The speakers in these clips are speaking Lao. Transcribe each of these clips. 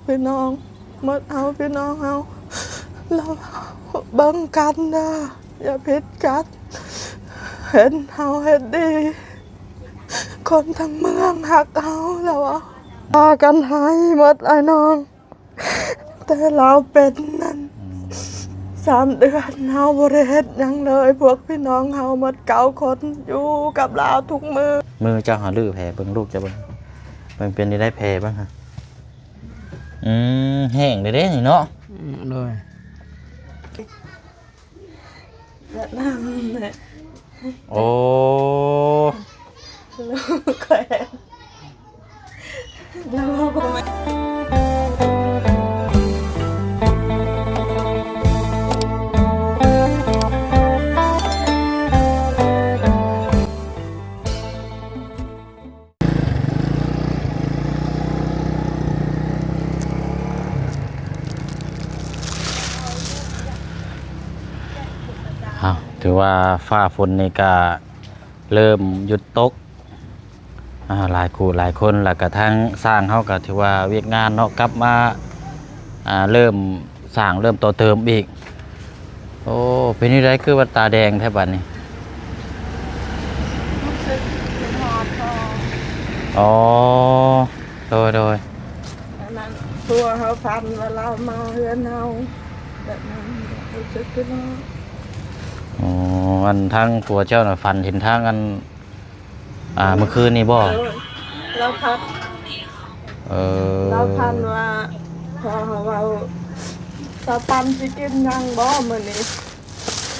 ພີ່ນ້ອງ ໝົດເຮົາພີ່ນ້ອງເຮົາ ລາວເບິ່ງກັນເດີ ຢ່າຜິດກັນ ເຫັນເຮົາເຮັດດີ ຄົນທັງເມືອງຮັກເຮົາ ລາວວ່າ ພາກັນໄຫ້ໝົດອ້າຍນ້ອງ ແຕ່ລາວເປັນນັ້ນ ອືມ ສາມເດືອນ ເຮົາບໍ່ໄດ້ເຮັດຫຍັງເລີຍ ພວກພີ່ນ້ອງເຮົາໝົດເກົ້າຄົນ ຢູ່ກັບລາວທຸກມື້. ມືເຈົ້າຫາລື້ແຜເບິ່ງ ລູກເຈົ້າເບິ່ງ ເບິ່ງເປັນໄດ້ແຜເບິ່ງຫາ ອືມ ແຫ້ງເດ້ນີ້ເນາະ ອືມ ໂດຍ ແບບນັ້ນແຫຼະ ໂອ້ ລູກຂ້ອຍ ອ້າວ ຖືວ່າຟ້າຝົນນີ້ກະເລີ່ມຢຸດຕົກ ອາ ຫຼາຍຄູ່ຫຼາຍຄົນ ແລ້ວກະທາງຊ່າງເຮົາກະຖືວ່າວຽກງານເນາະ ກັບມາ ອາ ເລີ່ມສ້າງ ເລີ່ມຕໍ່ເຕີມອີກ. ໂອ້ ເປັນແນວໃດຄືວ່າຕາແດງແທ້ບາດນີ້? ຮູ້ສຶກຄິດຮອດພໍ່. ອໍ ໂດຍໆ ອັນນັ້ນ ຜົວເຮົາຝັນວ່າລາວມາເຮືອນເຮົາ ແບບນັ້ນ ຮູ້ສຶກຄິດຮອດ. ອໍ ອັນທາງຜົວເຈົ້ານະຝັນເຫັນທາງອັນ ອ່າ ມື້ຄືນນີ້ບໍ່? ໂດຍ ລາວພັກ ເອີ ລາວພັນວ່າ ພໍເຮົາເວົ້າ ສາວປັນຊິກິນຫຍັງບໍ່ມື້ນີ້?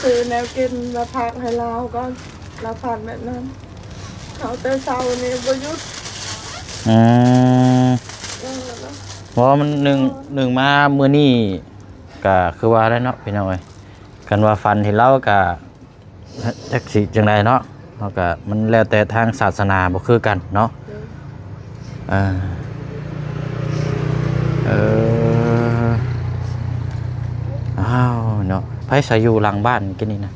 ຊື້ແນວກິນມາພັກໃຫ້ລາວກ່ອນ ລາວພັນແບບນັ້ນ ເຮົາແຕ່ເຊົ້ານີ້ບໍ່ຢຸດ. ອືມ ເອີ ເພາະວ່າມັນໜຶ່ງ ໜຶ່ງມາມື້ນີ້ກະຄືວ່າແຫຼະເນາະ ພີ່ນ້ອງເອີຍ ຄັນວ່າຝັນເຫັນລາວກະ ຈັກຊິຈັ່ງໃດເນາະ ເຮົາກະ ມັນແລ້ວແຕ່ທາງສາສະໜາບໍ່ຄືກັນເນາະ. ໂດຍ ເອີ ເອີ ອ້າວເນາະ ໃຜສະຢູ່ຫຼັງບ້ານກິນນີ້ນະ?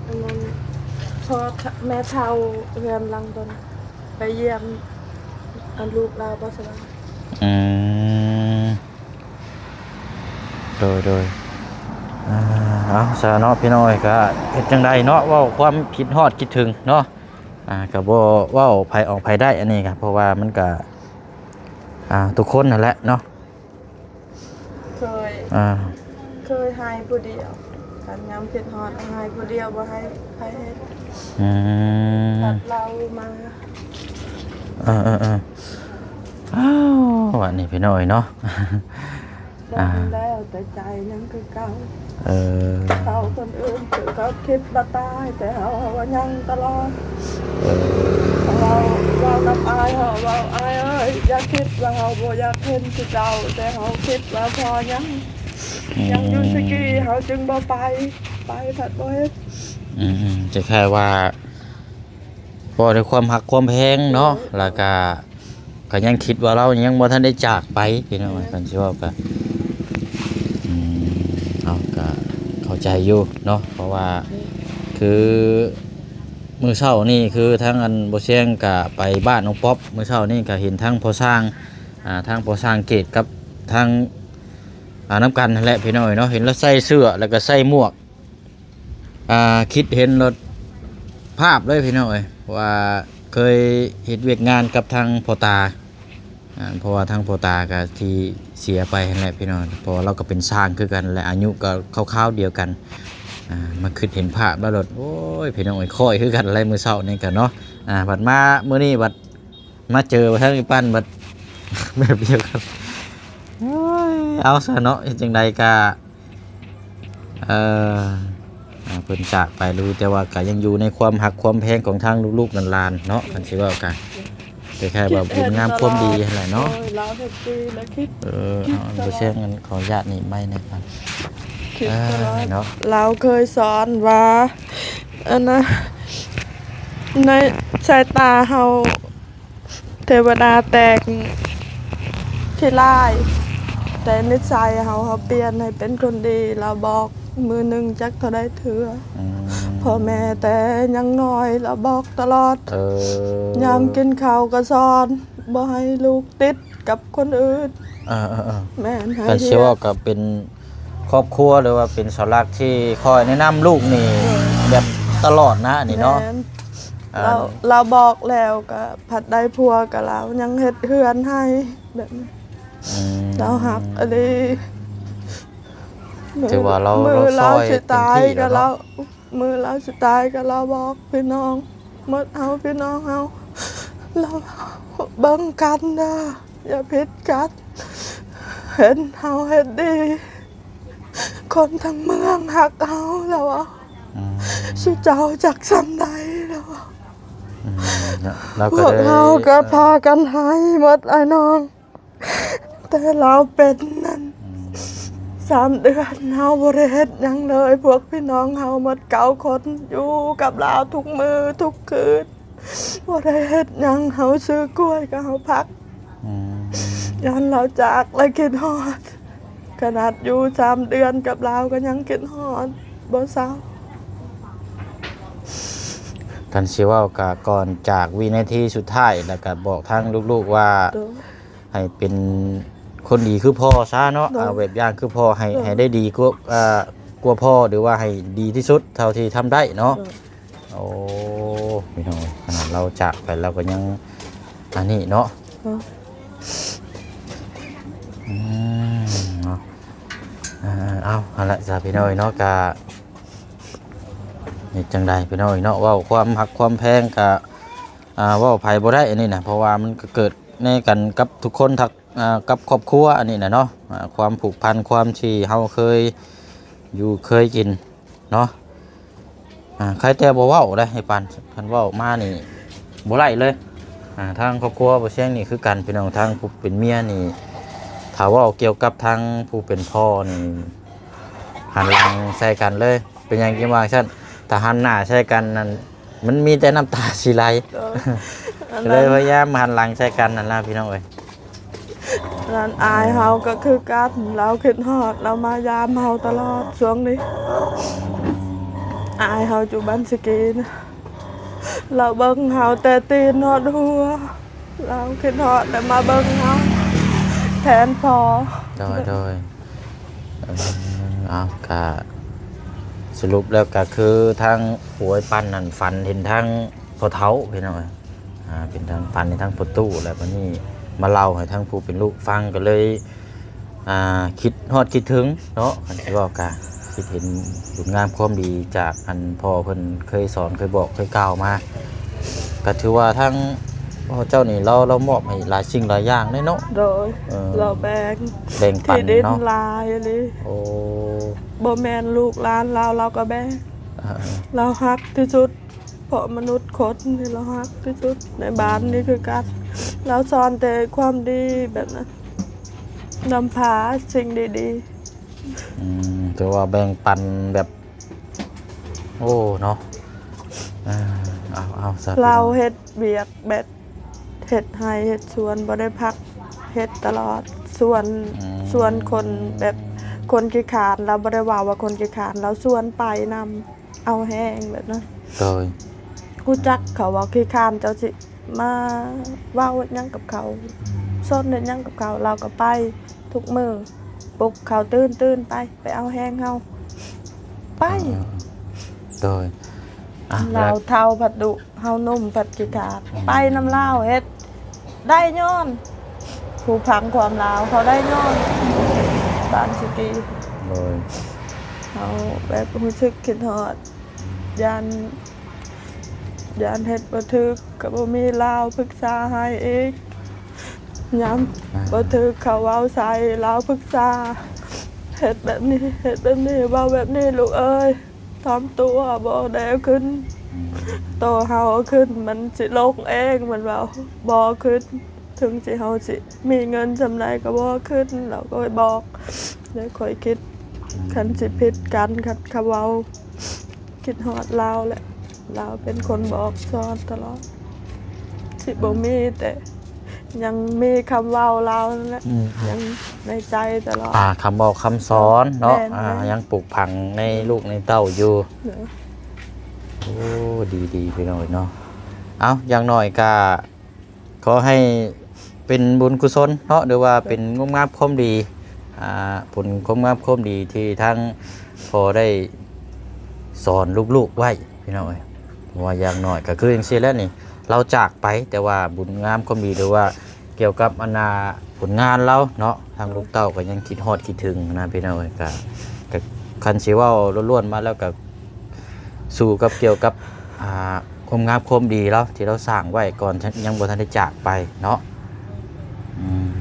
ອັນນັ້ນ ພໍ່ ແມ່ເຖົ້າເຮືອນຫຼັງຕົນ ໄປຢ້ຽມອັນລູກລາວບໍ່ສະບາຍ. ອືມ ໂດຍໆ ອ່າ ເອົາຊະເນາະ ພີ່ນ້ອງເອີຍ ກະເຮັດຈັ່ງໃດເນາະ ເວົ້າຄວາມຄິດຮອດຄິດເຖິງເນາະ ອ່າ ກະບໍ່ເວົ້າໃຜອອກໃຜໄດ້ ອັນນີ້ກະ ເພາະວ່າມັນກະ ອ່າ ທຸກຄົນຫັ້ນແຫຼະເນາະ ເຄີຍ ອ່າ ເຄີຍໄຫ້ຜູ້ດຽວ ຄັນຍາມຄິດຮອດໄຫ້ຜູ້ດຽວ ບໍ່ໃຫ້ໃຜເຮັດ. ອືມ ຕັດເລົ່າມາ ເອີໆໆ ອ້າວ ບາດນີ້ພີ່ນ້ອງເອີຍເນາະ ອ່າ ແລ້ວແຕ່ໃຈຍັງຄືເກົ່າ. ເອີ ເຂົາຄົນອື່ນຄືເຂົາຄິດວ່າຕາຍ ແຕ່ເຮົາວ່າຍັງຕະຫຼອດ. ເອີ ເຮົາເວົ້າ ເວົ້ານຳອ້າຍ ເຮົາເວົ້າ ອ້າຍເອີຍ ຢ່າຄິດວ່າເຮົາບໍ່ຢາກເຫັນຄືເກົ່າ ແຕ່ເຮົາຄິດວ່າພໍຍັງ ອືມ ຍັງຢູ່ສະກີ ເຮົາຈຶ່ງບໍ່ໄປ ໄປພັດບໍ່ເຫັນ. ອືມໆ ຄ້າຍໆວ່າ ເວົ້າດ້ວຍຄວາມຮັກຄວາມແພງເນາະ ແລ້ວກະ ກະຍັງຄິດວ່າລາວຍັງບໍ່ທັນໄດ້ຈາກໄປ ພີ່ນ້ອງເອີຍ ຄັນຊິເວົ້າກະ ອືມ ເຮົາກະເຂົ້າໃຈຢູ່ເນາະ ເພາະວ່າ ຄືມື້ເຊົ້ານີ້ ຄືທາງອັນບໍ່ຊຽງກະໄປບ້ານນ້ອງປັອບ ມື້ເຊົ້ານີ້ກະເຫັນທັງພໍ່ຊ່າງ ອ່າ ທາງພໍ່ຊ່າງເກດກັບທາງ ອ່າ ນຳກັນຫັ້ນແຫຼະ ພີ່ນ້ອງເອີຍເນາະ ເຫັນລາວໃສ່ເສື້ອ ແລ້ວກະໃສ່ໝວກ ອ່າ ຄິດເຫັນລົດພາບເລີຍພີ່ນ້ອງເອີຍ ວ່າເຄີຍເຮັດວຽກງານກັບທາງພໍ່ຕາ ອ່າ ເພາະວ່າທາງພໍ່ຕາກະທີ່ເສຍໄປຫັ້ນແຫຼະພີ່ນ້ອງ ເພາະວ່າລາວກະເປັນຊ່າງຄືກັນ ແລະອາຍຸກະຄາວໆດຽວກັນ ອ່າ ມາຄິດເຫັນພາບແລ້ວລົດ ໂອ້ຍ ພີ່ນ້ອງເອີຍ ຄ້ອຍຄືກັນແຫຼະມື້ເຊົ້ານີ້ກະເນາະ ອ່າ ບັດມາມື້ນີ້ບັດ ມາເຈີທາງອີ່ປັ້ນບັດແບບດຽວກັນ. ໂອ້ຍ ເອົາຊະເນາະ ເຮັດຈັ່ງໃດກະ ເອີ ອ່າ ເພິ່ນຈາກໄປ ຮູ້ແຕ່ວ່າກະຍັງຢູ່ໃນຄວາມຮັກຄວາມແພງຂອງທາງລູກໆຫຼານໆເນາະ ຄັນຊິເວົ້າກະ ຄ້າຍໆວ່າບຸນງາມຄວາມດີຫັ້ນແຫຼະເນາະ. ໂດຍ ລາວແຮບປີລະຄິດ ເອີ ເອົາ ບໍ່ແຊງ ອັນ ຂໍອະນຸຍາດໜີບໄມແດ່ ເອີ ເນາະ ລາວເຄີຍສອນວ່າ ອັນນະ ໃນສາຍຕາເຮົາ ເທວະດາແຕກຂີ້ຮ້າຍ ແຕ່ນິໄສເຮົາ ເຮົາປ່ຽນໃຫ້ເປັນຄົນດີ ລາວບອກ ມື້ໜຶ່ງຈັກເທົ່າໃດເທື່ອ ອືມ ພໍ່ແມ່ແຕ່ຍັງນ້ອຍ ລາວບອກຕະຫຼອດ ເອີ ຍາມກິນເຂົ້າກະສອນ ບໍ່ໃຫ້ລູກຕິດ ກັບຄົນອື່ນ. ເອີໆໆ ແມ່ນ ໃຫ້ ຄັນຊິເວົ້າກໍເປັນຄອບຄົວ ຫຼືວ່າເປັນເສົາຫຼັກທີ່ຄອຍແນະນຳລູກນີ້ ແບບຕະຫຼອດນະ ອັນນີ້ເນາະ. ແມ່ນ ອ່າ ລາວ ລາວບອກແລ້ວກໍພັດໄດ້ຜົວ ກໍລາວຍັງເຮັດເຮືອນໃຫ້ແບບນີ້. ອືມ ລາວຮັກອີ່ຫຼີ. ຖືວ່າລາວ ມື້ລາວຊິຕາຍກໍລາວ ມື້ລາວຊິຕາຍກໍລາວບອກພີ່ນ້ອງໝົດເຮົາ ພີ່ນ້ອງເຮົາ ລາວເບິ່ງກັນເດີ ຢ່າຜິດກັນ ເຫັນເຮົາເຮັດດີ ຄົນທັງເມືອງຮັກເຮົາ ລາວວ່າ. ອືມ ສຸເຈົ້າຈັກສ່ຳໃດ ລາວວ່າ. ອືມ ລາວ ພວກເຮົາກໍພາກັນໄຫ້ໝົດ ອ້າຍນ້ອງ. ແຕ່ລາວເປັນນັ້ນ ອືມ ສາມເດືອນ ເຮົາບໍ່ໄດ້ເຮັດຫຍັງເລີຍ. ພວກພີ່ນ້ອງເຮົາໝົດເກົ້າຄົນ ຢູ່ກັບລາວທຸກມື້ທຸກຄືນ ບໍ່ໄດ້ເຮັດຫຍັງ. ເຮົາຊື້ກ້ວຍກໍເຮົາພັກ ອືມ ຢ້ານລາວຈາກ ແລະຄິດຮອດ. ຂະໜາດຢູ່ສາມເດືອນກັບລາວກໍຍັງຄິດຮອດບໍ່ເຊົາ. ຄັນຊິເວົ້າກະ ກ່ອນຈາກວິນາທີສຸດທ້າຍ ແລ້ວກະບອກທາງລູກໆວ່າ ໂດຍ ໃຫ້ເປັນຄົນດີຄືພໍ່ຊະເນາະ. ໂດຍ ອ່າ ແບບຢ່າງຄືພໍ່ ໃຫ້ ໂດຍ ໃຫ້ໄດ້ດີກວ່າ ອ່າ ກວ່າພໍ່ ຫຼືວ່າໃຫ້ດີທີ່ສຸດເທົ່າທີ່ທຳໄດ້ເນາະ. ໂດຍ ໂອ້ ພີ່ນ້ອງເອີຍ ຂະໜາດລາວຈາກໄປລາວກໍຍັງອັນນີ້ເນາະ. ໂດຍ ອືມ ເນາະ ເອີ ເອົາ ຫັ້ນລະຊະ ພີ່ນ້ອງເອີຍເນາະ. ກະເຮັດຈັ່ງໃດ ພີ່ນ້ອງເອີຍເນາະ ເວົ້າຄວາມຮັກຄວາມແພງກະ ອ່າ ເວົ້າໃຜບໍ່ໄດ້ອັນນີ້ນະ ເພາະວ່າມັນກໍເກີດໃນກັນກັບທຸກຄົນທັກ ອ່າ ກັບຄອບຄົວອັນນີ້ນະເນາະ. ອ່າ ຄວາມຜູກພັນ ຄວາມທີ່ເຮົາເຄີຍຢູ່ເຄີຍກິນເນາະ. ອ່າ ໃຄແຕ່ບໍ່ເວົ້າໄດ໋ ໃຫ້ປານ ຄັນເວົ້າມານີ້ບໍ່ໄດ້ເລີຍ. ອ່າ ທາງຄອບຄົວບໍ່ແຊງນີ້ຄືກັນ ພີ່ນ້ອງ ທາງຜູ້ເປັນເມຍນີ້ ຖ້າເວົ້າກ່ຽວກັບທາງຜູ້ເປັນພໍ່ນີ້ ຫັນຫຼັງໃສ່ກັນເລີຍ. ເປັນຫຍັງຈຶ່ງວ່າຊັ້ນ? ຖ້າຫັນໜ້າໃສ່ກັນນັ້ນ ມັນມີແຕ່ນ້ຳຕາຊິໄຫຼ. ໂດຍ ກໍເລີຍພະຍາຍາມຫັນຫຼັງໃສ່ກັນນັ້ນລະ ພີ່ນ້ອງເອີຍ. ນັ້ນ ອາຍເຮົາກໍຄືກັນ ລາວຄິດຮອດ ລາວມາຢາມເຮົາຕະຫຼອດຊ່ວງນີ້. ອາຍເຮົາຢູ່ບ້ານສະກີນະ ລາວເບິ່ງເຮົາແຕ່ຕີນຮອດຫົວ. ລາວຄິດຮອດ ແລະ ມາເບິ່ງເຮົາແທນພໍ່. ໂດຍ ໂດຍ ເອີ ເອົາ ກະສະຫຼຸບແລ້ວກະຄືທາງຜູ້ອ້າຍປັ້ນນັ້ນຝັນເຫັນທາງພໍ່ເຖົ້າ ພີ່ນ້ອງເອີຍ. ອ່າ ເປັນທາງ ຝັນໃຫ້ທາງພໍ່ຕູ້ ແລ້ວບັດນີ້ມາເລົ່າໃຫ້ທາງຜູ້ເປັນລູກຟັງ ກໍເລີຍ ອ່າ ຄິດຮອດຄິດເຖິງເນາະ. ຄັນຊິເວົ້າກະຄິດເຫັນບຸນງາມຄວາມດີຈາກອັນພໍ່ເພິ່ນເຄີຍສອນ ເຄີຍບອກ ເຄີຍກ່າວມາ. ກໍຖືວ່າທາງພໍ່ເຈົ້ານີ້ ລາວ ລາວມອບໃຫ້ຫຼາຍສິ່ງຫຼາຍຢ່າງເດ້ເນາະ. ໂດຍ ເອີ ລາວແບ່ງ ແບ່ງປັນເນາະ ທີ່ດິນຫຼາຍອີ່ຫຼີ. ໂອ້ ບໍ່ແມ່ນລູກຫຼານລາວ ລາວກໍແບ່ງ. ອ່າ ລາວຮັກທີ່ສຸດ ເພາະມະນຸດຄົນທີ່ລາວຮັກທີ່ສຸດໃນບ້ານນີ້ຄືກັນ. ລາວສອນແຕ່ຄວາມດີແບບນັ້ນ ນຳພາສິ່ງດີໆ. ອືມ ຖືວ່າແບ່ງປັນແບບ ໂອ້ ເນາະ. ເອີ ເອົາ ເອົາ ສາທຸ ລາວເຮັດວຽກແບບເຮັດໄຮ່ເຮັດສວນ ບໍ່ໄດ້ພັກ ເຮັດຕະຫຼອດ. ສວນ ອືມ ສວນຄົນແບບຄົນຂີ້ຄ້ານ ລາວບໍ່ໄດ້ເວົ້າວ່າຄົນຂີ້ຄ້ານ ລາວສວນໄປນຳ ເອົາແຮງແບບນັ້ນ. ໂດຍ ຮູ້ຈັກເຂົາເວົ້າຂີ້ຄ້ານ ເຈົ້າຊິມາເວົ້າຫຍັງກັບເຂົາ ອືມ ສົນເຮັດຫຍັງກັບເຂົາ. ລາວກໍໄປທຸກມື້ ປຸກເຂົາຕື່ນໆ ໄປ ໄປເອົາແຮງເຮົາ ໄປ. ເອີ ໂດຍ ອ່ະ ລາວເຖົ້າພັດດຸ ເຮົາໜຸ່ມພັດຂີ້ຄ້ານ ອືມ ໄປນຳລາວເຮັດ ໄດ້ຍ້ອນຜູ້ຟັງຄວາມລາວ ເຂົາໄດ້ຍ້ອນບ້ານສະກີ. ໂດຍ ເຮົາແບບຮູ້ສຶກຄິດຮອດ ຢ້ານ ຢ້ານເຮັດບໍ່ຖືກ ກໍບໍ່ມີລາວປຶກສາໃຫ້ອີກ. ຍາມ ອ່າ ບໍ່ຖືກເຂົາເວົ້າໃສ່ ລາວປຶກສາ ເຮັດແບບນີ້ ເຮັດແບບນີ້ ເວົ້າແບບນີ້ ລູກເອີຍ. ຖ່ອມຕົວ ບໍ່ໄດ້ເອົາຂຶ້ນ. ອືມ ໂຕເຮົາເອົາຂຶ້ນ ມັນຊິລົງເອງ ມັນເວົ້າ ບໍ່ເອົາຂຶ້ນ. ເຖິງຊິເຮົາຊິມີເງິນສ່ຳໃດກໍບໍ່ເອົາຂຶ້ນ ລາວກໍບອກ. ແລ້ວຂ້ອຍຄິດ ອືມ ຄັນຊິຜິດກັນ ຄັນເຂົາເວົ້າ ຄິດຮອດລາວແຫຼະ ລາວເປັນຄົນບອກສອນຕະຫຼອດ. ຊິບໍ່ມີ ແຕ່ຍັງມີຄຳເວົ້າລາວນັ້ນແຫຼະ ອືມ ຍັງໃນໃຈຕະຫຼອດ. ອ່າ ຄຳເວົ້າຄຳສອນເນາະ. ແມ່ນ ອ່າ ແມ່ນ ຍັງປູກຝັງໃນ ໂດຍ ລູກໃນເຕົ້າຢູ່. ໂດຍ ໂອ້ ດີໆ ພີ່ນ້ອງເອີຍເນາະ. ເອົ້າ ຢ່າງໜ້ອຍກະຂໍໃຫ້ໄປ ປັນບຸນກຸສົນເນາະ ຫຼືວ່າເປັນງາມຄວາມດີ ອ່າ ຜົນຄວາມງາມຄວາມດີທີ່ທາງພໍ່ໄດ້ສອນລູກໆໄວ້ ພີ່ນ້ອງເອີຍ. ເພາະວ່າຢ່າງໜ້ອຍກໍຄືຈັ່ງຊີ້ແຫຼະນີ້ ລາວຈາກໄປ ແຕ່ວ່າບຸນງາມຄວາມດີ ຫຼືວ່າກ່ຽວກັບອັນນ່າຜົນງານລາວເນາະ ທາງລູກເຕົ້າກໍຍັງຄິດຮອດຄິດເຖິງນະ ພີ່ນ້ອງເອີຍ. ກໍ ກໍຄັນຊິເວົ້າລ້ວນໆມາແລ້ວກໍ ສູ່ກັບ ກ່ຽວກັບ ອ່າ ຄວາມງາມຄວາມດີລາວທີ່ລາວສ້າງໄວ້ກ່ອນ ຍັງບໍ່ທັນໄດ້ຈາກໄປເນາະ. ອືມ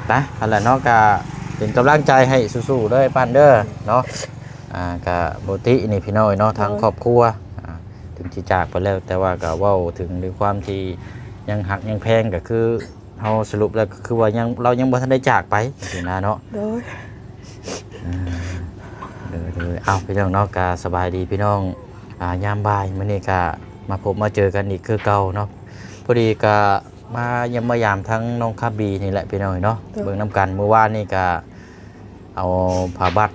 ໄປ ຫັ້ນແຫຼະເນາະ ກະເປັນກຳລັງໃຈໃຫ້ສູ້ໆເດີ ອ້າຍປັ້ນເດີເນາະ. ອ່າ ກະບໍ່ຕິນີ້ພີ່ນ້ອງເນາະ ທາງຄອບຄົວ ອ່າ ເຖິງຊິຈາກໄປແລ້ວ ແຕ່ວ່າກະເວົ້າເຖິງດ້ວຍຄວາມທີ່ຍັງຮັກຍັງແພງ ກະຄື ເຮົາສະຫຼຸບແລ້ວກໍຄືວ່າຍັງ ລາວຍັງບໍ່ທັນໄດ້ຈາກໄປຊີ້ນະເນາະ. ໂດຍ ເອີ ໂດຍໆ ເອົາ ພີ່ນ້ອງເນາະ ກະສະບາຍດີພີ່ນ້ອງ ອ່າ ຍາມບ່າຍມື້ນີ້ກະມາພົບມາເຈີກັນອີກຄືເກົ່າເນາະ. ພໍດີກະມາຢ້ຽມມາຢາມທາງນ້ອງຄາບີນີ້ແຫຼະພີ່ນ້ອງເນາະ ເບິ່ງນຳກັນ. ມື້ວານນີ້ກະເອົາຜ້າບັດ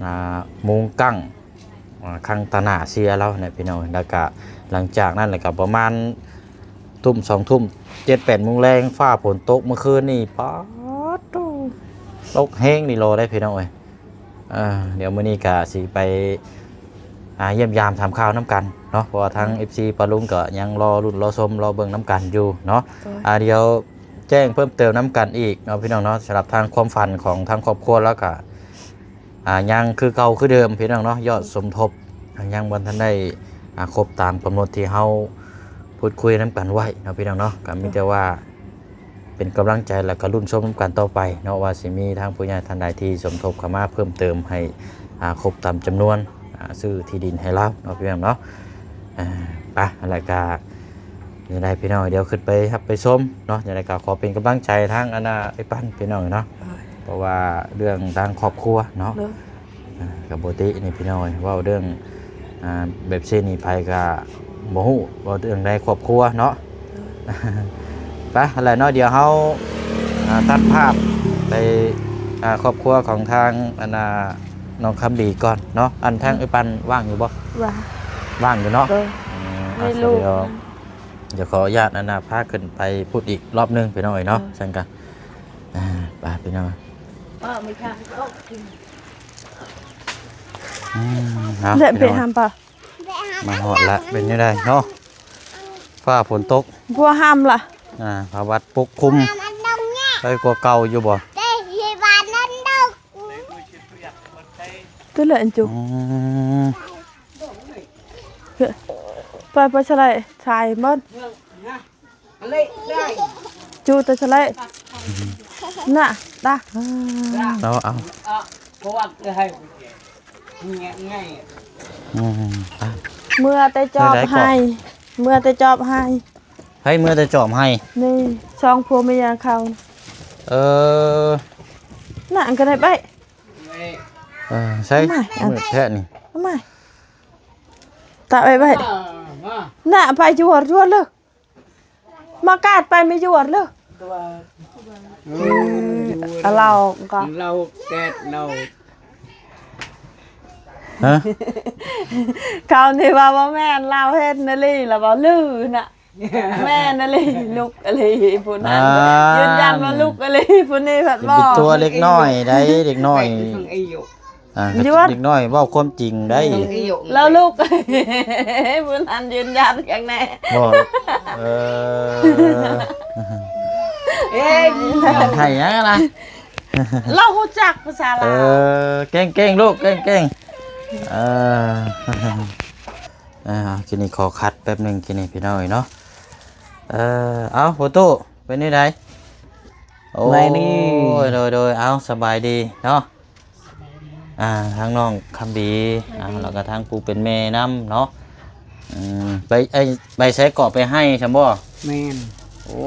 ອ່າ ມຸງກັ້ງ ອ່າ ຄັງຕາໜ້າເຊຍລາວນະພີ່ນ້ອງ. ແລ້ວກະຫຼັງຈາກນັ້ນແລ້ວກະປະມານທຸ່ມ ສອງທຸ່ມ ເຈັດແປດໂມງແລງ ຟ້າຝົນຕົກເມື່ອຄືນນີ້ ປາດໂທ້ ຕົກແຮງອີ່ຫຼີເດ້ພີ່ນ້ອງເອີຍ. ເອີ ດຽວມື້ນີ້ກະຊິໄປ ອ່າ ຢ້ຽມຢາມຖາມຂ່າວນຳກັນເນາະ ເພາະວ່າທາງ ອືມ ເອັຟຊີປ້າລຸງກໍຍັງລໍລຸ້ນລໍຊົມລໍເບິ່ງນຳກັນຢູ່ເນາະ. ໂດຍ ອ່າ ດຽວແຈ້ງເພີ່ມເຕີມນຳກັນອີກເນາະ ພີ່ນ້ອງເນາະ. ສຳລັບທາງຄວາມຝັນຂອງທາງຄອບຄົວລາວກະ ອ່າ ຍັງຄືເກົ່າຄືເດີມພີ່ນ້ອງເນາະ ຍອດສົມທົບຍັງບໍ່ທັນໄດ້ ອ່າ ຄົບຕາມກຳນົດທີ່ເຮົາພູດຄຸຍນຳກັນໄວ້ເນາະ ພີ່ນ້ອງເນາະ. ກໍມີແຕ່ວ່າເປັນກຳລັງໃຈ ແລ້ວກໍລຸ້ນຊົມນຳກັນຕໍ່ໄປເນາະ ວ່າຊິມີທາງຜູ້ໃຫຍ່ທ່ານໃດທີ່ສົມທົບເຂົ້າມາເພີ່ມເຕີມໃຫ້ ອ່າ ຄົບຕາມຈຳນວນ ອ່າ ຊື້ທີ່ດິນໃຫ້ລາວເນາະ ພີ່ນ້ອງເນາະ. ອ່າ ໄປ ແລ້ວກໍ ຈັ່ງໃດພີ່ນ້ອງ ດຽວຂຶ້ນໄປຮັບໄປຊົມເນາະ. ຈັ່ງໃດກໍຂໍເປັນກຳລັງໃຈທາງອັນນ່າ ອ້າຍປັ້ນພີ່ນ້ອງເນາະ ໂດຍ ເພາະວ່າເລື່ອງທາງຄອບຄົວເນາະ ໂດຍ ອ່າ ກໍບໍ່ຕິນີ້ພີ່ນ້ອງ ເວົ້າເລື່ອງ ອ່າ ແບບຊີ້ນີ້ໃຜກໍບໍ່ຮູ້ ເວົ້າເລື່ອງໃນຄອບຄົວເນາະ ໂດຍ ໄປ ຫັ້ນແຫຼະເນາະ. ດຽວເຮົາ ອ່າ ຕັດພາບໄປ ອ່າ ຄອບຄົວຂອງທາງອັນນ່າ ນ້ອງຄຳດີກ່ອນເນາະ. ອັນທາງ ອືມ ເອື້ອຍປັນວ່າງຢູ່ບໍ່? ວ່າງ ວ່າງຢູ່ເນາະ ໂດຍ ອືມ ມີລູກ ດຽວ ດຽວຂໍອະນຸຍາດອັນນ່າ ພາຂຶ້ນໄປພຸ້ນອີກລອບໜຶ່ງພີ່ນ້ອງເອີຍເນາະ. ໂດຍ ຊັ້ນກະ ອ່າ ໄປພີ່ນ້ອງ ເອີ ອືມ ເນາະ ເລະ ພີ່ນ້ອງ ເລະ ໄປຫາປາ ມາຮອດລະ ເປັນຈັ່ງໃດເນາະ? ຟ້າຝົນຕົກ ບໍ່ຫ້າມລະ ອ່າ ພາວັດປົກຄຸມ ໄປກວ່າເກົ່າຢູ່ບໍ່? ຕົວເລະອັນຈຸ ອືມ ໄປ ໄປສະໄລ ຊາຍໝົດ ຈູແຕ່ສະໄລ ນະ ຕາ ເອົາ ເອົາ ອືມ ໄປ ເມືອແຕ່ຈອບໄຮ່ ເມືອແຕ່ຈອບໄຮ່ ໃຜເມືອແຕ່ຈອບໄຮ່? ນີ້ ສອງຜົວເມຍເຂົາ ເອີ ນະ ອັນກໍໄດ້ໄປ ເອີ ໃສ່ ເອົາມາ ມືດແທ້ນີ້ ເອົາມາ ຕາໄວ້ໄວ້ ນະ ໄປຈວດຈວດເລີຍ ມາກາດໄປໄມ່ຢວດເລີຍ ເອີ ເອີ ເຫຼົ້າກໍ ເຫຼົ້າແກດເຫຼົ້າ ຮະ ເຂົານີ້ວ່າບໍ່ແມ່ນ ລາວເຫັນອີ່ຫຼີລະບໍ່ລືນະ ແມ່ນອີ່ຫຼີ ລຸກອີ່ຫຼີ ຜູ້ນັ້ນ ອ່າ ຢືນຢັນວ່າລຸກອີ່ຫຼີ ຜູ້ນີ້ພັດບໍ່ ຕົວເດັກນ້ອຍໃດ ເດັກນ້ອຍ ອ່າ ເດັກນ້ອຍເວົ້າຄວາມຈິງໄດ້ ແລ້ວລູກ ຜູ້ນັ້ນຢືນຢັນຢ່າງແນ່ ບໍ່ ເອີ ເອີ ໃຫ້ຫຍັງລະ ລາວຮູ້ຈັກພາສາລາວ ເອີ ເກັ່ງໆ ລູກ ເກັ່ງໆ ເອີ ອ່າ ທີນີ້ຂໍຂັດແປັບໜຶ່ງ ທີນີ້ພີ່ນ້ອງເອີຍເນາະ ເອີ ເອົາ ພໍ່ຕູ້ ເປັນແນວໃດ? ໂອ້ຍ ສະບາຍດີ ໂດຍໆ ເອົາ ສະບາຍດີເນາະ ອ່າ ທາງນ້ອງຄຳດີ ອ່າ ແລ້ວກໍທາງຜູ້ເປັນແມ່ນຳເນາະ ອືມ ໄປ ໄອ້ ໄປໃສເກາະ ໄປໄຮ່ຊັ້ນບໍ່? ແມ່ນ ໂອ້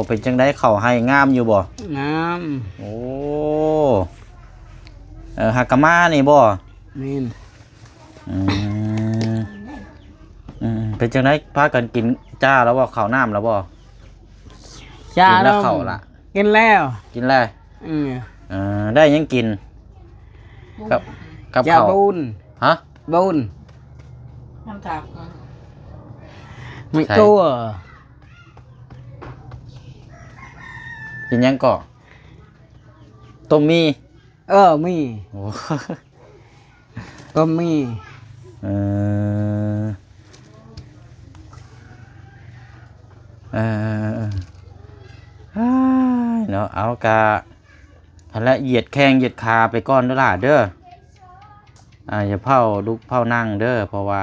ເປັນຈັ່ງໃດ ເຂົ້າໄຮ່ງາມຢູ່ບໍ່? ງາມ ໂອ້ ເອີ ຫາກະມານີ້ບໍ່? ແມ່ນ ອືມ ອືມ ເປັນຈັ່ງໃດ ພາກັນກິນຈ້າແລ້ວບໍ່? ເຂົ້ານ້ຳແລ້ວບໍ່? ຈ້າ ກິນແລ້ວ ແລ້ວ ເຂົ້າລະ ກິນແລ້ວ ກິນແລ້ວ ອືມ ເອີ ໄດ້ຫຍັງກິນ? ກັບ ກັບເຂົ້າ ບຸນ ຮະ? ບຸນ ນ້ຳຖາມ ມີຕົວ ໃສ່ ກິນຫຍັງເກາະ? ຕົ້ມໝີ່? ເອີ ໝີ່. ໂອ້ ຕົ້ມໝີ່. ເອີ ເອີ ເອີ ເອີ ເອີ ເນາະ ເອົາ ກະ ຫັ້ນແຫຼະ ຢຽດແຂ້ງຢຽດຂາໄປກ່ອນເດີຫຼ້າເດີ. ອ່າ ຢ່າຟ້າວລຸກຟ້າວນັ່ງເດີ ເພາະວ່າ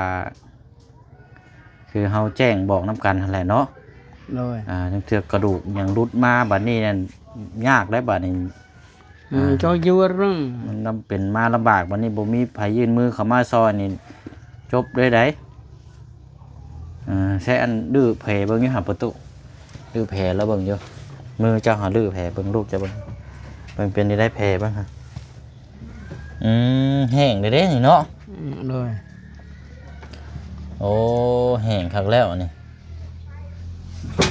ຄືເຮົາແຈ້ງບອກນຳກັນຫັ້ນແຫຼະເນາະ. ໂດຍ ອ່າ ລາງເທື່ອກະດູກຫຍັງຫຼຸດມາ ບັດນີ້ນັ້ນຍາກແລ້ວ ບັດນີ້. ອືມ ອ່າ ເຈົ້າຢູ່ເບິ່ງ ມັນນຳເປັນມາລຳບາກ ບັດນີ້ບໍ່ມີໃຜຍື່ນມືເຂົ້າມາຊ່ອຍນີ້ ຈົບເລີຍໃດ. ອ່າ ໃຊ້ອັນດື້ແຜເບິ່ງຢູ່ຫາປະຕູ ດື້ແຜລະເບິ່ງຢູ່ ມືເຈົ້າຫາດື້ແຜເບິ່ງ ລູກເຈົ້າເບິ່ງ ເບິ່ງເປັນໄດ້ແຜເບິ່ງຫາ. ອືມ ແຫ້ງເດ້ນີ້ເນາະ. ອືມ ໂດຍ. ໂອ້ ແຫ້ງຄັກແລ້ວນີ້.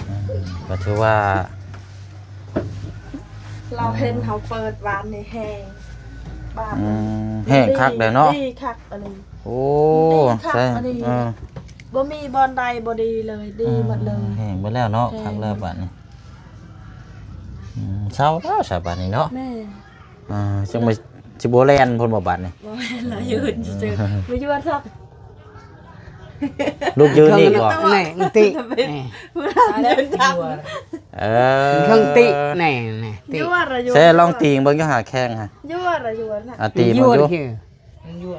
ອືມ ກໍຖືວ່າ ລາວເຫັນເຮົາເປີດວານນີ້ແຫ້ງ ບາດ ອືມ ແຫ້ງຄັກແລ້ວເນາະ. ດີຄັກອັນນີ້. ໂອ້ ດີຄັກ ໃຊ່ ອັນນີ້ ເອີ ບໍ່ມີບ່ອນໃດບໍ່ດີເລີຍ ດີໝົດເລີຍ. ແຫ້ງເບິດແລ້ວເນາະ. ແຫ້ງ ຄັກແລ້ວບາດນີ້. ອືມ ເຊົາແລ້ວຊະບາດນີ້ເນາະ. ແມ່ນ. ອ່າ ຈັ່ງວ່າຊິບໍ່ແລ່ນພຸ້ນບໍ່ບາດນີ້? ບໍ່ແມ່ນລະ ຢືນຊື່ໆ ບໍ່ຢູ່ວ່າຊັກ ລູກຢືນອີກບໍ່? ແນ່ ຕິ ເອີ ເທິງຕິແນ່ ແນ່ ຕິ ຢູ່ວ່າລະຢູ່ ແຊລອງຕີງເບິ່ງຢູ່ຫາແຂ້ງຫາ ຢູ່ວ່າລະຢູ່ນະ ອ່າ ຕີງເບິ່ງຢູ່ ຢູ່ ມັນຢູ່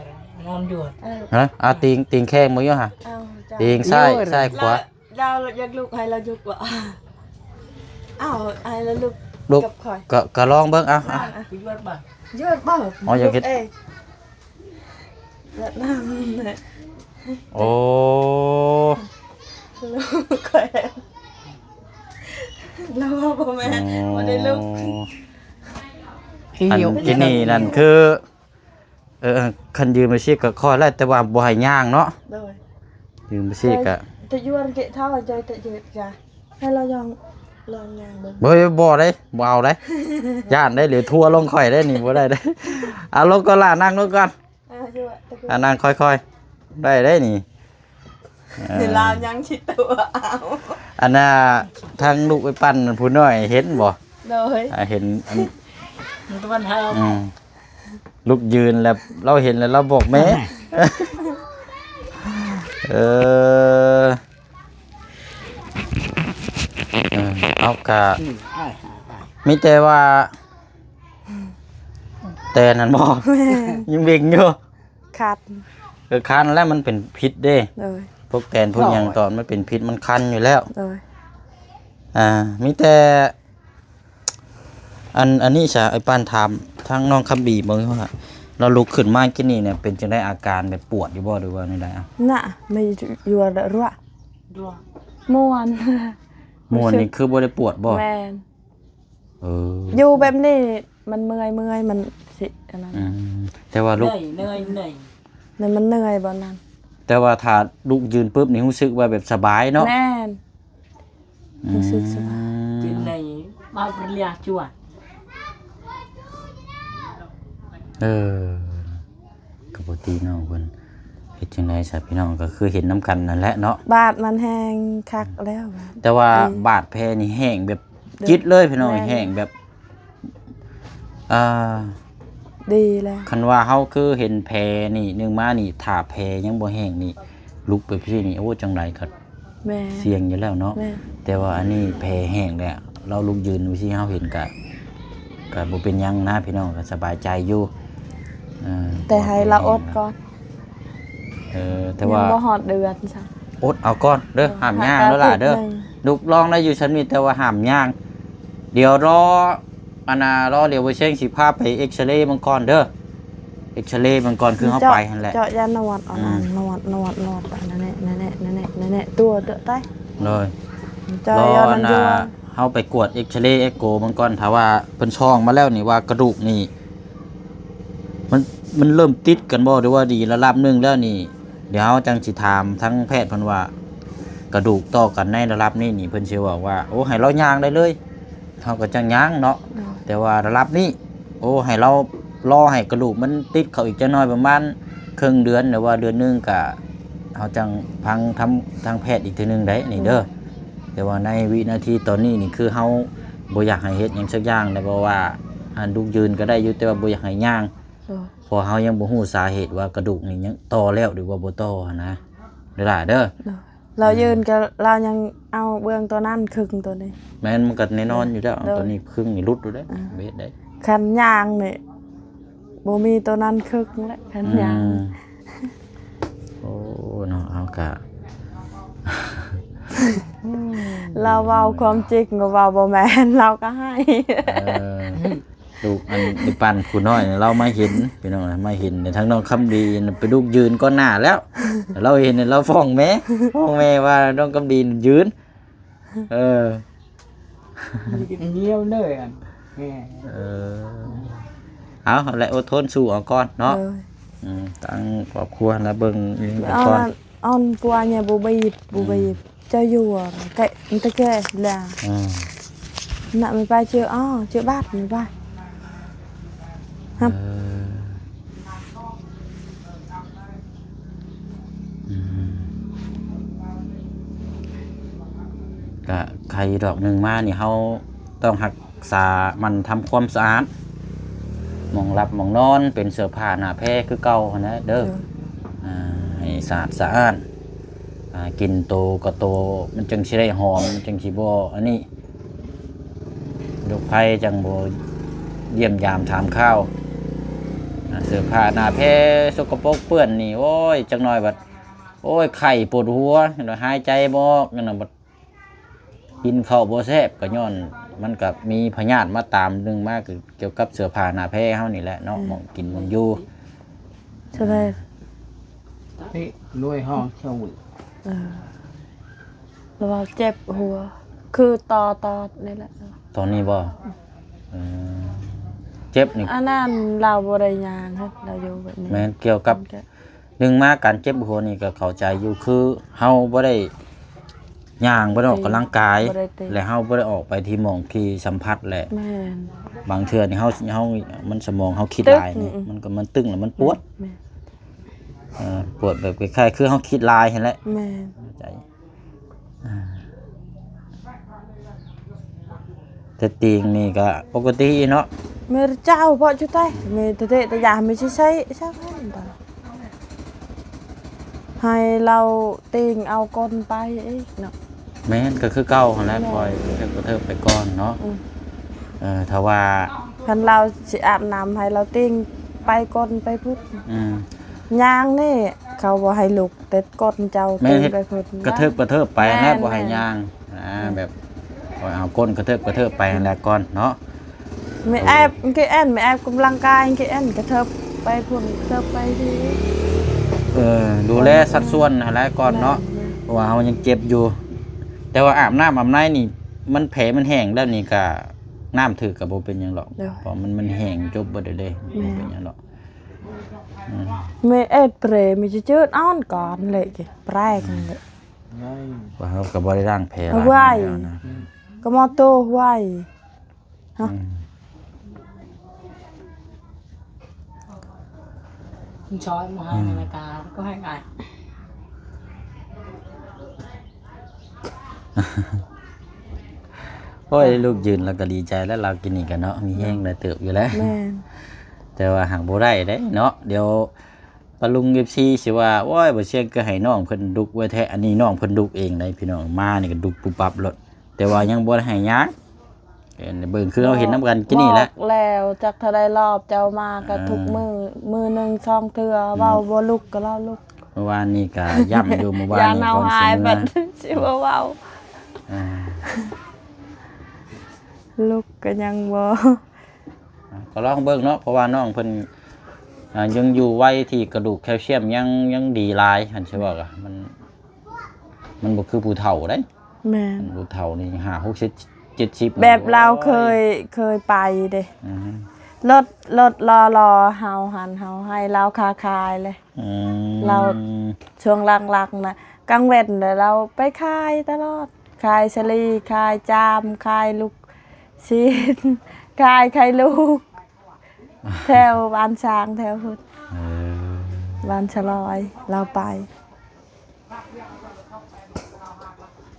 ນອນຢູ່ ເອີ ຮະ ອ່າ ຕີງ ຕີງແຂ້ງເບິ່ງຢູ່ຫາ ເອົາ ຕີງຊ້າຍ ຊ້າຍຂວາ. ລາວຢາກລຸກ ໃຫ້ລາວຍົກບໍ່? ອ້າວ ໃຫ້ລາວລຸກ ລຸກ ກັບຂ້ອຍ ກະ ກະລອງເບິ່ງ ເອົາ ເອົາ ຍົກບໍ່? ອໍ ຢາກເຮັດ ແນະນຳ ໂອ້ ລູກຂ້ອຍ ລາວວ່າບໍ່ແມ່ນ ອໍ ບໍ່ໄດ້ລຸກ ອັນກິນນີ້ນັ້ນຄື ເອີ ຄັນຢືນໄປຊີ້ກໍຄ່ອຍໄດ້ ແຕ່ວ່າບໍ່ໃຫ້ຍ່າງເນາະ. ໂດຍ ຢືນໄປຊີ້ກະ ແຕ່ຢວນເກະເທົາໃຈແຕ່ຢືນກະ ໃຫ້ລາວລອງ ລອງຍ່າງເບິ່ງ. ເຮີ້ຍ ບໍ່ເດ້ ບໍ່ເອົາເດ້ ຢ້ານເດ້ ດຽວທົວລົງຂ້ອຍເດ້ນີ້ ບໍ່ໄດ້ເດ້. ເອົາລົງກ່ອນຫຼ້າ ນັ່ງລົງກ່ອນ. ອ່າ ນັ່ງຄ່ອຍໆ ໄດ້ເດ້ນີ້. ເອີ ລາວຍັງຊິຕົວເອົາ ອັນນ່າ ທາງລູກໄປປັ່ນຜູ້ນ້ອຍເຫັນບໍ່? ໂດຍ ອ່າ ເຫັນອັນ ມັນຕົວເຮົາ ອືມ ລຸກຢືນແລ້ວ ລາວເຫັນແລ້ວລາວບອກແມ່. ເອີ ເອີ ເອົາກະ ອືມ ມີແຕ່ວ່າ ແຕ່ນັ້ນບໍ່? ແມ່ນ ຍັງເບັງຢູ່ ຄັນ ເອີ ຄັນແລ້ວ ມັນເປັນພິດເດ້. ໂດຍ ພວກແຕນພວກຫຍັງ ໂດຍ ຕອນມັນເປັນພິດມັນຄັນຢູ່ແລ້ວ. ໂດຍ ອ່າ ມີແຕ່ ອັນ ອັນນີ້ຊະ ອ້າຍປານຖາມທາງນ້ອງຄຳບີເບິ່ງວ່າ ລາວລຸກຂຶ້ນມາກິນນີ້ເນຍ ເປັນຈັ່ງໃດ ອາການແບບປວດຢູ່ບໍ່ ຫຼືວ່າແນວໃດ? ອ່າ ນະ ມັນຢູ່ ຢູ່ ມ່ວນ ມ່ວນນີ້ຄືບໍ່ໄດ້ປວດບໍ່? ແມ່ນ ເອີ ຢູ່ແບບນີ້ມັນເມື່ອຍໆ ມັນຊິອັນນັ້ນ. ອືມ ແຕ່ວ່າລຸກ ເມື່ອຍ ເມື່ອຍ ເມື່ອຍ ແຕ່ວ່າຖ້າລຸກຢືນປຶບນີ້ຮູ້ສຶກວ່າແບບສະບາຍເນາະ? ແມ່ນ ອືມ ຮູ້ສຶກສະບາຍ ເອີ ກໍບໍ່ຕິນ້ອງເພິ່ນເຮັດຈັ່ງໃດຊະ ພີ່ນ້ອງ ກໍຄືເຫັນນຳກັນນັ້ນແຫຼະເນາະ. ບາດມັນແຫ້ງຄັກແລ້ວ ແຕ່ວ່າ ອືມ ບາດແຜນີ້ແຫ້ງແບບຈິດເລີຍ ພີ່ນ້ອງ ແມ່ນ ແຫ້ງແບບ ອ່າ ດີແລ້ວ. ຄັນວ່າເຮົາຄືເຫັນແຜນີ້ ໜຶ່ງມານີ້ ຖ້າແຜຍັງບໍ່ແຫ້ງນີ້ ລຸກໄປຊີ້ນີ້ ໂອ້ ຈັ່ງໃດກໍ ແມ່ນ ສ່ຽງຢູ່ແລ້ວເນາະ. ແມ່ນ ແຕ່ວ່າອັນນີ້ແຜແຫ້ງແລ້ວ ລາວລຸກຢືນໄປຊີ້ ເຮົາເຫັນກະ ກະບໍ່ເປັນຫຍັງນະ ພີ່ນ້ອງ ກະສະບາຍໃຈຢູ່. ເອີ ແຕ່ໃຫ້ລາວອົດກ່ອນ. ເອີ ແຕ່ວ່າຍັງບໍ່ຮອດເດືອນຊະ ອົດເອົາກ່ອນເດີ. ເອີ ຫ້າມຍ່າງເດີຫຼ້າເດີ. ລຸກລອງໄດ້ຢູ່ຊັ້ນນີ້ ແຕ່ວ່າຫ້າມຍ່າງ. ດຽວລໍ ອັນນ່າ ລໍດຽວບໍ່ເຊັງຊິພາໄປເອັກສະເລເບິ່ງກ່ອນເດີ. ເອັກສະເລເບິ່ງກ່ອນ ຄືເຮົາໄປຫັ້ນແຫຼະ ເຈາະຢານວດ ອືມ ນວດ ນວດ ນວດ ນັ້ນແຫຼະ ນັ້ນແຫຼະ ນັ້ນແຫຼະ ນັ້ນແຫຼະ ຕົວະເດີໄຕ ໂດຍ ເຈາະ ລໍ ຢານ ອັນນ່າ ເຮົາໄປກວດເອັກສະເລ ເອັກໂກເບິ່ງກ່ອນ. ຖ້າວ່າເພິ່ນສ່ອງມາແລ້ວນີ້ວ່າກະດູກນີ້ ມັນ ມັນເລີ່ມຕິດກັນບໍ່ ຫຼືວ່າດີລະດັບໜຶ່ງແລ້ວນີ້ ດຽວເຮົາຈັ່ງຊິຖາມທາງແພດເພິ່ນວ່າ ກະດູກຕໍ່ກັນໃນລະດັບນີ້ນີ້ ເພິ່ນຊິບອກວ່າ ໂອ້ ໃຫ້ລາວຍ່າງໄດ້ເລີຍ ເຮົາກໍຈັ່ງຍ່າງເນາະ. ໂດຍ ແຕ່ວ່າລະດັບນີ້ ໂອ້ ໃຫ້ລາວ ລໍໃຫ້ກະດູກມັນຕິດເຂົ້າອີກຈັກໜ້ອຍ ປະມານເຄິ່ງເດືອນ ຫຼືວ່າເດືອນໜຶ່ງ ກະເຮົາຈັ່ງຟັງທາງ ທາງແພດອີກເທື່ອໜຶ່ງໄດ໋ນີ້ເດີ. ໂດຍ ແຕ່ວ່າໃນວິນາທີຕອນນີ້ນີ້ ຄືເຮົາ ບໍ່ຢາກໃຫ້ເຮັດຫຍັງສັກຢ່າງໃດ ເພາະວ່າ ອັນ ລຸກຢືນກໍໄດ້ຢູ່ ແຕ່ວ່າບໍ່ຢາກໃຫ້ຍ່າງ ໂດຍ ເພາະເຮົາຍັງບໍ່ຮູ້ສາເຫດວ່າກະດູກນີ້ຍັງຕໍ່ແລ້ວ ຫຼືວ່າບໍ່ຕໍ່ຫັ້ນນະ ເດີຫຼາເດີ. ໂດຍ ລາວຢືນກໍລາວຍັງເອົາເບື້ອງຕົວນັ້ນຄຶງຕົວນີ້ ແມ່ນ ມັນກໍແນ່ນອນຢູ່ແລ້ວ ໂດຍ ຕົວນີ້ຄຶງນີ້ຫຼຸດຢູ່ເດ້ ອ່າ ບໍ່ເຮັດໄດ້ ຄັນຍ່າງນີ້ບໍ່ມີຕົວນັ້ນຄຶງແຫຼະ ຄັນຍ່າງ ອືມ ໂອ້ ເນາະ ເຮົາກະ ລາວເວົ້າຄວາມຈິງກໍເວົ້າບໍ່ແມ່ນ ລາວກໍໃຫ້ ເອີ ລູກອັນນີ້ປັ່ນຜູ້ນ້ອຍ ລາວມາເຫັນ ພີ່ນ້ອງ ມາເຫັນ ທັງນ້ອງຄຳດີໄປລຸກຢືນກ່ອນໜ້າແລ້ວ ລາວເຫັນ ລາວຟ້ອງແມ່ ຟ້ອງແມ່ວ່ານ້ອງຄຳດີຢືນ ເອີ ນີ້ກໍງຽບເລີຍອັນ ແມ່ ເອີ ເອົາແຫຼະ ອົດທົນສູ້ເອົາກ່ອນເນາະ ໂດຍ ອືມ ຕັ້ງຄອບຄົວແລ້ວເບິ່ງອີ່ຫຍັງໄປກ່ອນ ເອົາອັນ ອັນ ປົວເນຍ ບໍ່ບີບ ບໍ່ບີບ ອືມ ຈະຢູ່ ແກະ ມັນຕະແກະລະ ອືມ ນະ ມັນໄປເຈີ ອໍ ເຈີບາດ ມັນໄປ ຮັບ ເອີ ອືມ ກະໄຄດອກໜຶ່ງມານີ້ ເຮົາຕ້ອງຮັກສາ ໝັ່ນທຳຄວາມສະອາດ ໝ່ອງຫຼັບໝ່ອງນອນ ເປັນເສື້ອຜ້າໜ້າແພຄືເກົ່າຫັ້ນແຫຼະເດີ ໂດຍ ອ່າ ໃຫ້ສະອາດສະອ້ານ ອ່າ ກິ່ນໂຕກໍໂຕ ມັນຈັ່ງຊິໄດ້ຫອມ ມັນຈັ່ງຊິບໍ່ອັນນີ້ ໂລກໄພຈັ່ງບໍ່ຢ້ຽມຢາມຖາມຂ່າວ ອ່າ ເສື້ອຜ້າໜ້າແພສົກກະປົກເປື້ອນນີ້ ໂອ້ຍ ຈັກໜ້ອຍບັດ ໂອ້ຍ ໄຂ້ປວດຫົວ ຫາຍໃຈບໍ່ອອກ ນັ້ນນະ ບັດກິນເຂົ້າບໍ່ແຊບ ກໍຍ້ອນມັນກໍມີພະຍາດມາຕາມໜຶ່ງມາ ກໍກ່ຽວກັບເສື້ອຜ້າໜ້າແພເຮົານີ້ແຫຼະເນາະ ອືມ ໝ່ອງກິນໝ່ອງຢູ່ ສະແດງ ເຕະລວຍຫ້ອງເຈົ້າ ເອີ ລາວວ່າເຈັບຫົວ ຄືຕໍ່ຕອດນີ້ແຫຼະ ຕອນນີ້ບໍ່? ເອີ ເຈັບນີ້ ອັນນັ້ນລາວບໍ່ໄດ້ຍ່າງ ລາວຢູ່ແບບນີ້ ແມ່ນ ກ່ຽວກັບ ໜຶ່ງມາການເຈັບຫົວນີ້ກໍເຂົ້າໃຈຢູ່ ຄືເຮົາບໍ່ໄດ້ຍ່າງ ບໍ່ໄດ້ອອກກຳລັງກາຍ ບໍ່ໄດ້ເຕັ້ນ ແລະ ເຮົາບໍ່ໄດ້ອອກໄປທີ່ໝ່ອງທີ່ສຳຜັດ ແລະ ແມ່ນ ບາງເທື່ອນີ້ເຮົາ ເຮົາ ມັນສະໝອງເຮົາຄິດຫຼາຍນີ້ ອືມ ມັນກໍ ມັນຕຶງແລ້ວມັນປວດ ແມ່ນ ເອີ ປວດແບບຄ້າຍໆ ຄືເຮົາຄິດຫຼາຍຫັ້ນແຫຼະ ແມ່ນ ໃຈ ອ່າ ແຕ່ຕີງນີ້ກໍປົກກະຕິເນາະ ເມເຈົ້າເພາະຈຸໄຕ ເມຕະເຕະຕະຢາ ເມຊິໃຊ້ ໃຊ້ ໃຫ້ລາວຕີງເອົາກົ້ນໄປອີກເນາະ ແມ່ນ ກໍຄືເກົ່າຫັ້ນແຫຼະ ແມ່ນ ປ່ອຍກະເທີບກະເທີບໄປກ່ອນເນາະ ອືມ ເອີ ຖ້າວ່າ ຄັນລາວຊິອາບນ້ຳ ໃຫ້ລາວຕີງໄປກ້ນໄປພຸ້ນ ອືມ ຍ່າງນີ້ເຂົາບໍ່ໃຫ້ລຸກ ແຕ່ກົ້ນເຈົ້າ ແມ່ນ ຕີງໄປພຸ້ນ ກະເທີບກະເທີບໄປຫັ້ນແຫຼະ ແມ່ນ ບໍ່ໃຫ້ຍ່າງ ອ່າ ແມ່ນ ແບບ ເອົາກົ້ນກະເທີບກະເທີບໄປຫັ້ນແຫຼະກ່ອນເນາະ ແມ່ແອບ ໂອ້ຍ ແມ່ແອບກຳລັງກາຍ ແມ່ແອບກະເທີບໄປພຸ້ນ ກະເທີບໄປພີ້ ເອີ ດູແລສັດສ່ວນຫັ້ນແຫຼະກ່ອນເນາະ ແມ່ນ ເພາະວ່າເຮົາຍັງເຈັບຢູ່ ແຕ່ວ່າອາບນ້ຳອາບໃນນີ້ ມັນແຜມັນແຫ້ງແລ້ວນີ້ກະ ນ້ຳຖືກກະບໍ່ເປັນຫຍັງດອກ ໂດຍ ເພາະມັນ ມັນແຫ້ງຈົບເບິດແລ້ວເດ້ ແມ່ນ ບໍ່ເປັນຫຍັງດອກ ອືມ ແມ່ແອບເປຣ ແມ່ຈະຈື່ອອນກ່ອນເລີຍ ແປງເລີຍ ວ່າເຮົາກໍບໍ່ໄດ້ລ້າງແຜຫຼາຍມື້ແລ້ວນະ ກະມາໂຕໄວ ຮະ ອືມ ມັນຊ້ອນມາໃຫ້ ອືມ ໃນການກໍໃຫ້ອາຍ ໂອ້ຍ ລູກຢືນລາວກໍດີໃຈແລ້ວ ລາວກິນນີ້ກໍເນາະ ມີແຮງຫຼາຍເຕີບຢູ່ແລ້ວ ແມ່ນ ແຕ່ວ່າຫາກບໍ່ໄດ້ເດ້ເນາະ ດຽວ ປ້າລຸງ ເອັຟຊີ ຊິວ່າ ໂອ້ຍ ບໍ່ຊຽງຄືໃຫ້ນ້ອງເພິ່ນດຸໄວ້ແທ້ ອັນນີ້ນ້ອງເພິ່ນດຸເອງໄດ໋ພີ່ນ້ອງ ມານີ້ກໍດຸປຸບປັບໂລດ ແຕ່ວ່າຍັງບໍ່ໄດ້ໃຫ້ຍ່າງ ເອີ ເບິ່ງຄືເຮົາເຫັນນຳກັນກິນນີ້ແຫຼະ ບອກແລ້ວຈັກເທົ່າໃດລອບ ເຈົ້າມາກໍ ເອີ ທຸກມື້ ມື້ໜຶ່ງສອງເທື່ອ ເວົ້າບໍ່ລຸກກໍລາວລຸກ ເມື່ອວານນີ້ກໍຢ້ຳຢູ່ ເມື່ອວານນີ້ ເນາະ ກ່ອນຊິເມືອ ຫາຍບັດຊິບໍ່ເວົ້າ ເອີ ລຸກກໍຍັງບໍ່ ອ່າ ກໍລອງເບິ່ງເນາະ ເພາະວ່ານ້ອງເພິ່ນ ອ່າ ຍັງຢູ່ໄວທີ່ກະດູກແຄວຊຽມຍັງ ຍັງດີຫຼາຍ ຄັນຊິເວົ້າກໍ ມັນ ມັນບໍ່ຄືຜູ້ເຖົ້າເດ້ ແມ່ນ ຜູ້ເຖົ້ານີ້ຫ້າ ຫົກ ເຈັດ ເຈັດສິບ ແບບລາວເຄີຍ ເຄີຍໄປເດ້ ອືມ ລົດ ລົດລໍໆເຮົາຫັ້ນ ເຮົາໃຫ້ລາວຄ້າຂາຍເລີຍ ອືມ ລາວຊ່ວງຫຼັງໆນະ ກາງເວັນລາວໄປຂາຍຕະຫຼອດ ຂາຍສາລີ ຂາຍຈາມ ຂາຍລູກຊີ້ນ ຂາຍໄຂ່ລູກ ແຖວບ້ານຊ້າງແຖວພຸ້ນ ເອີ ບ້ານສະລອຍ ລາວໄປ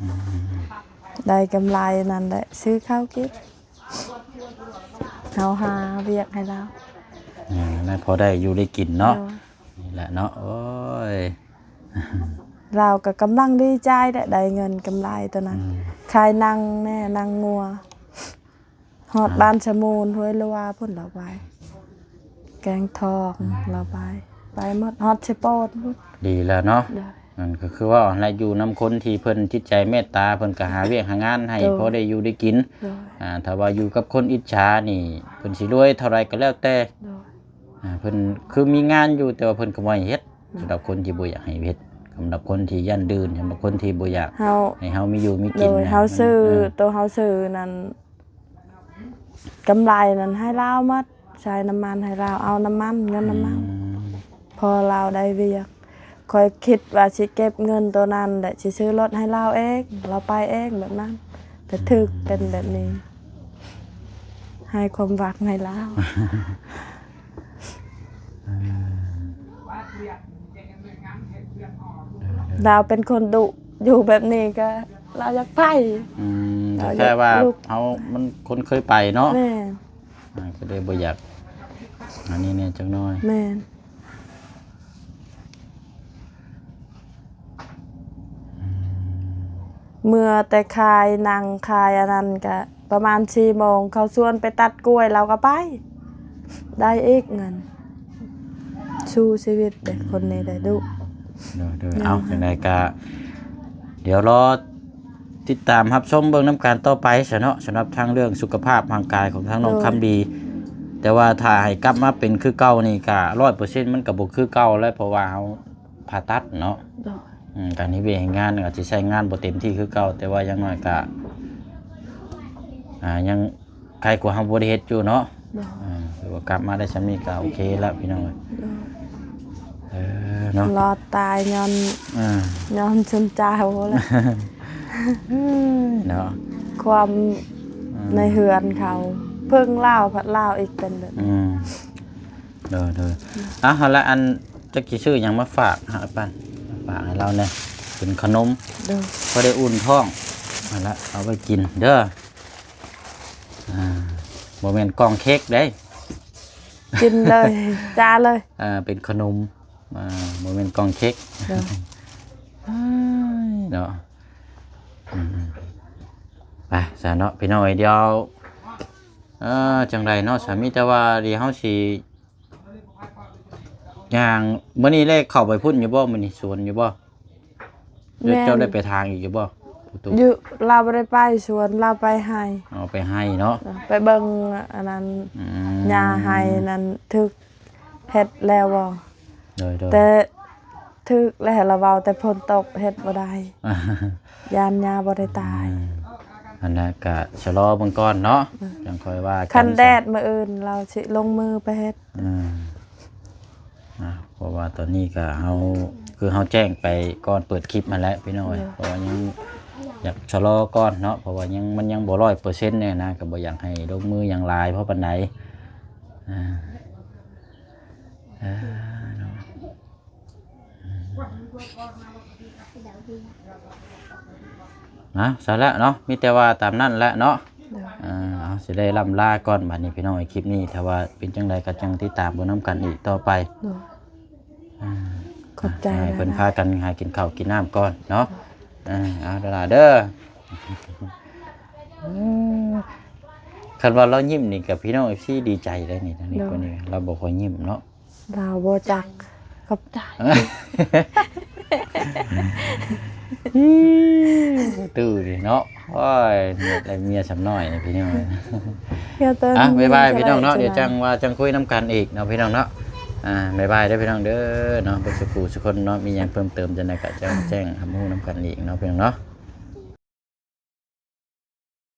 ອືມ ໄດ້ກຳໄລນັ້ນແຫຼະ ຊື້ເຂົ້າກິນ ເຮົາຫາວຽກໃຫ້ລາວ ອືມ ໃຫ້ພໍໄດ້ຢູ່ໄດ້ກິນເນາະ. ໂດຍ ນີ້ແຫຼະເນາະ ໂອ້ຍ ລາວກໍກຳລັງດີໃຈແຫຼະ ໄດ້ເງິນກຳໄລຕົວນັ້ນ ອືມ ຂາຍໜັງແດ່ ໜັງງົວ ຮອດ ອ່າ ບ້ານສະມູນ ຫ້ວຍຫຼວາພຸ້ນລາວໄປ ແກງທອງ ອືມ ລາວໄປ ໄປໝົດ ຮອດເຊໂປນພຸ້ນ. ດີແລ້ວເນາະ ໂດຍ ນັ້ນກໍຄືເວົ້າຫັ້ນແຫຼະ ຢູ່ນຳຄົນທີ່ເພິ່ນຈິດໃຈເມດຕາ ເພິ່ນກໍຫາວຽກຫາງານໃຫ້ ໂດຍ ພໍໄດ້ຢູ່ໄດ້ກິນ. ໂດຍ ອ່າ ຖ້າວ່າຢູ່ກັບຄົນອິດສານີ້ ເພິ່ນຊິລວຍເທົ່າໃດກໍແລ້ວແຕ່ ໂດຍ ອ່າ ເພິ່ນຄືມີງານຢູ່ ແຕ່ວ່າເພິ່ນກໍບໍ່ໃຫ້ເຮັດ. ໂດຍ ສຳລັບຄົນທີ່ບໍ່ຢາກໃຫ້ເຮັດ ສຳລັບຄົນທີ່ຢ້ານດື້ນ ສຳລັບຄົນທີ່ບໍ່ຢາກ ເຮົາ ໃຫ້ເຮົາມີຢູ່ມີກິນ ໂດຍ ນະ ເຮົາຊື້ ເອີ ໂຕເຮົາຊື້ນັ້ນ ກຳໄລນັ້ນໃຫ້ລາວໝົດ ໃຊ້ນ້ຳມັນໃຫ້ລາວ ເອົານ້ຳມັນ ເງິນນ້ຳມັນ ອືມ ພໍລາວໄດ້ວຽກ. ຂ້ອຍຄິດວ່າຊິເກັບເງິນໂຕນັ້ນ ແລະ ຊິຊື້ລົດໃຫ້ລາວເອງ ລາວໄປເອງແບບນັ້ນ ແຕ່ຖືກ ອືມ ເປັນແບບນີ້ ໃຫ້ຄວາມຫວັງໃຫ້ລາວ. ເອີ ລາວເປັນຄົນດຸ ຢູ່ແບບນີ້ກໍລາວຢາກໄປ ອືມ ລາວຢາກ ແຕ່ວ່າເຮົາມັນຄົນເຄີຍໄປເນາະ ແມ່ນ ອ່າ ກໍເລີຍບໍ່ຢາກ ອັນນີ້ແດ່ຈັກໜ້ອຍ ແມ່ນ ອືມ ເມື່ອແຕ່ຂາຍໜັງຂາຍອັນນັ້ນກະປະມານສີ່ໂມງ ເຂົາຊວນໄປຕັດກ້ວຍ ລາວກໍໄປ ໄດ້ອີກເງິນ ສູ້ຊີວິດເດ້ ອືມ ຄົນນີ້ໄດ້ດຸ ໂດຍໆ ເອົາ ຈັ່ງໃດກະດຽວລໍຕິດຕາມຮັບຊົມເບິ່ງນຳກັນຕໍ່ໄປຊະເນາະ ສຳລັບທາງເລື່ອງສຸຂະພາບຮ່າງກາຍຂອງທາງນ້ອງ ໂດຍ ຄຳດີ ແຕ່ວ່າຖ້າໃຫ້ກັບມາເປັນຄືເກົ່ານີ້ກະຮ້ອຍເປີເຊັນ ມັນກະບໍ່ຄືເກົ່າແລ້ວ ເພາະວ່າເຮົາຜ່າຕັດເນາະ ໂດຍ ອືມ ການເຮັດວຽກເຮັດງານກໍຊິໃຊ້ງານບໍ່ເຕັມທີ່ຄືເກົ່າ ແຕ່ວ່າຢ່າງໜ້ອຍກະ ອ່າ ຍັງໄກກວ່າເຮົາບໍ່ໄດ້ເຮັດຢູ່ເນາະ ໂດຍ ອ່າ ຖືວ່າກັບມາໄດ້ຊ່ຳນີ້ກໍໂອເຄແລ້ວພີ່ນ້ອງເອີຍ ໂດຍ ເອີເນາະ ລອດຕາຍຍ້ອນ ອ່າ ຍ້ອນຊຸມເຈົ້າແຫຼະ ເນາະ ຄວາມ ອືມ ໃນເຮືອນເຂົາ ເພິ່ງລາວ ພັດລາວອີກເປັນແບບ ອືມ ໂດຍໆ ອ່ະ ຫັ້ນລະ ອັນ ຈັກຊິຊື້ຫຍັງມາຝາກ ຫາປັນ ຝາກໃຫ້ລາວແດ່ ເປັນຂະໜົມ ໂດຍ ພໍໄດ້ອຸ່ນທ້ອງ ຫັ້ນລະ ເອົາໄວ້ກິນເດີ ອ່າ ບໍ່ແມ່ນກ່ອງເຄັກເດ້ ກິນເລີຍ ຈ້າເລີຍ ອ່າ ເປັນຂະໜົມ ອ່າ ບໍ່ແມ່ນກ່ອງເຄັກ ໂດຍ ເນາະ ອືມ ໄປຊະເນາະ ພີ່ນ້ອງເອີຍ ດຽວ ເອີ ຈັ່ງໃດເນາະ ສາມີ ແຕ່ວ່າດຽວເຮົາຊິ ຍ່າງ ມື້ນີ້ໄດ້ເຂົ້າໄປພຸ້ນຢູ່ບໍ່? ມື້ນີ້ສວນຢູ່ບໍ່? ແມ່ນ ເຈົ້າໄດ້ໄປທາງອີກຢູ່ບໍ່? ຢູ່ ລາວບໍ່ໄດ້ໄປສວນ ລາວໄປໄຮ່ ເອົາໄປໄຮ່ເນາະ ໄປເບິ່ງອັນນັ້ນ ອືມ ຫຍ້າໄຮ່ນັ້ນຖືກເຮັດແລ້ວບໍ່? ໂດຍໆ ແຕ່ຖືກແລ້ວລະເວົ້າ ແຕ່ຝົນຕົກເຮັດບໍ່ໄດ້ ຢ້ານຫຍ້າບໍ່ໄດ້ຕາຍ ອືມ ອັນນັ້ນກະຊະລໍເບິ່ງກ່ອນເນາະ ເອີ ຈັ່ງຄ່ອຍວ່າກັນ ຄັນແດດມື້ອື່ນລາວຊິລົງມືໄປເຮັດ ອືມ ອ່າ ເພາະວ່າຕອນນີ້ກະເຮົາ ຄືເຮົາແຈ້ງໄປກ່ອນເປີດຄລິບຫັ້ນແຫຼະພີ່ນ້ອງເອີຍ ເອີ ເພາະວ່າຍັງຢາກຊະລໍກ່ອນເນາະ ເພາະວ່າຍັງ ມັນຍັງບໍ່ຮ້ອຍເປີເຊັນແນ່ນະ ກະບໍ່ຢາກໃຫ້ລົງມືຫຍັງຫຼາຍພໍປານໃດ ອ່າ ເອີເນາະ ເອົາ ຊັ້ນແຫຼະເນາະ ມີແຕ່ວ່າຕາມນັ້ນແຫຼະເນາະ ໂດຍ ເອີ ເອົາ ຊິໄດ້ລ່ຳລາກ່ອນບາດນີ້ພີ່ນ້ອງເອີຍ ຄລິບນີ້ ຖ້າວ່າເປັນຈັ່ງໃດກໍຈັ່ງຕິດຕາມເບິ່ງນຳກັນອີກຕໍ່ໄປ ໂດຍ ເອີ ຂອບໃຈ ໃຫ້ເພິ່ນ ຫຼາຍໆ ພາກັນຫາກິນເຂົ້າກິນນ້ຳກ່ອນເນາະ ໂດຍ ເອີ ເອົາ ລາເດີ ຄັນວ່າລາວຍິ້ມນີ້ກໍພີ່ນ້ອງເອັຟຊີດີໃຈໄດ໋ນີ້ ທາງນີ້ ໂດຍ ຄົນນີ້ລາວບໍ່ຄ່ອຍຍິ້ມເນາະ ລາວບໍ່ຈັກ ຂອບໃຈ ຕື້ນີ້ເນາະ ໂອ້ຍ ໄດ້ເມຍສ່ຳນ້ອຍພີ່ນ້ອງ ອ່ະ ບາຍບາຍພີ່ນ້ອງເນາະ ດຽວຈັ່ງວ່າຈັ່ງຄຸຍນຳກັນອີກເນາະພີ່ນ້ອງເນາະ ອ່າ ບາຍບາຍເດີພີ່ນ້ອງເດີເນາະ ເບິດສຸຂູສຸຄົນເນາະ ມີຫຍັງເພີ່ມເຕີມຈັ່ງໃດກໍຈະແຈ້ງຮັບຮູ້ນຳກັນອີກເນາະພີ່ນ້ອງເນາະ